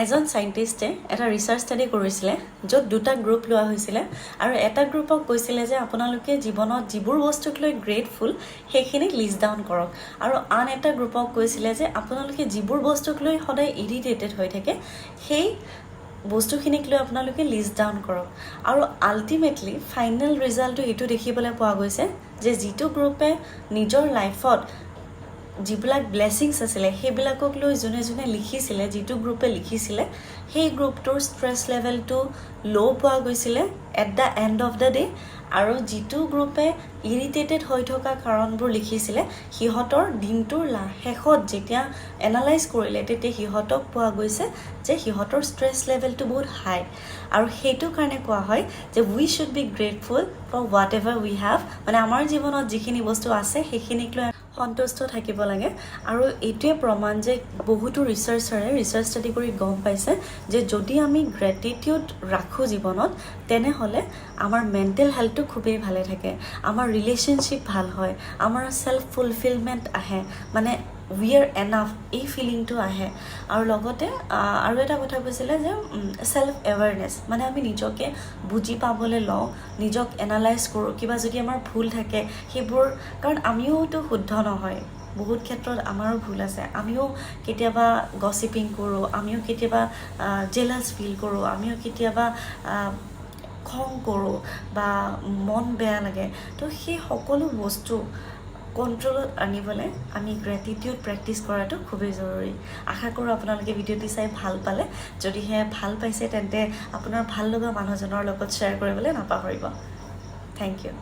এজন চাইণ্টিষ্টে এটা research study কৰিছিলে, য'ত দুটা গ্ৰুপ লোৱা হৈছিলে আৰু এটা গ্ৰুপক কৈছিলে যে আপোনালোকে জীৱনত যিবোৰ বস্তুক লৈ গ্ৰেটফুল, সেইখিনি লিষ্ট ডাউন কৰক আৰু আন এটা গ্ৰুপক কৈছিলে যে আপোনালোকে যিবোৰ বস্তুক লৈ সদায় ইৰিটেটেড হৈ থাকে, সেই বস্তুখিনিক লৈ আপোনালোকে লিষ্ট ডাউন কৰক। আৰু আল্টিমেটলি ফাইনেল ৰিজাল্টটো এইটো দেখিবলৈ পোৱা গৈছে যে যিটো গ্ৰুপে নিজৰ লাইফত যিবিলাক ব্লেছিংছ আছিলে, সেইবিলাকক লৈ যোনে যোনে লিখিছিলে, যিটো গ্ৰুপে লিখিছিলে, সেই গ্ৰুপটোৰ ষ্ট্ৰেছ লেভেলটো ল' পোৱা গৈছিলে at the end of the day। আৰু যিটো গ্ৰুপে ইৰিটেটেড হৈ থকা কাৰণবোৰ লিখিছিলে, সিহঁতৰ দিনটোৰ শেষত যেতিয়া এনালাইজ কৰিলে, তেতিয়া সিহঁতক পোৱা গৈছে যে সিহঁতৰ ষ্ট্ৰেছ লেভেলটো বহুত হাই। আৰু সেইটো কাৰণে কোৱা হয় যে we should be grateful for whatever we have। মানে আমাৰ জীৱনত যিখিনি বস্তু আছে, সেইখিনিক লৈ সন্তুষ্ট থাকিব লাগে। আৰু এইটোৱে প্ৰমাণ যে বহুতো ৰিচাৰ্চাৰে ৰিচাৰ্চ ষ্টাডি কৰি গম পাইছে যে যদি আমি গ্ৰেটিটিউড ৰাখোঁ জীৱনত, তেনেহ'লে আমাৰ মেণ্টেল হেল্থটো খুবেই ভালে থাকে, আমাৰ ৰিলেশ্যনশ্বিপ ভাল হয়, আমাৰ ছেল্ফ ফুলফিলমেণ্ট আহে, মানে we are enough এই ফিলিংটো আহে। আৰু লগতে আৰু এটা কথা কৈছিলে যে ছেল্ফ এৱেৰনেছ, মানে আমি নিজকে বুজি পাবলৈ লওঁ, নিজক এনালাইজ কৰোঁ, কিবা যদি আমাৰ ভুল থাকে সেইবোৰ। কাৰণ আমিওতো শুদ্ধ নহয়, বহুত ক্ষেত্ৰত আমাৰো ভুল আছে। আমিও কেতিয়াবা গচিপিং কৰোঁ, আমিও কেতিয়াবা জেলাছ ফিল কৰোঁ, আমিও কেতিয়াবা খং কৰোঁ বা মন বেয়া লাগে। তো সেই সকলো বস্তু কণ্ট্ৰলত আনিবলৈ আমি গ্ৰেটিটিউড প্ৰেক্টিছ কৰাটো খুবেই জৰুৰী। আশা কৰোঁ আপোনালোকে ভিডিঅ'টি চাই ভাল পালে। যদিহে ভাল পাইছে, তেন্তে আপোনাৰ ভাল লগা মানুহজনৰ লগত শ্বেয়াৰ কৰিবলৈ নাপাহৰিব। Thank you.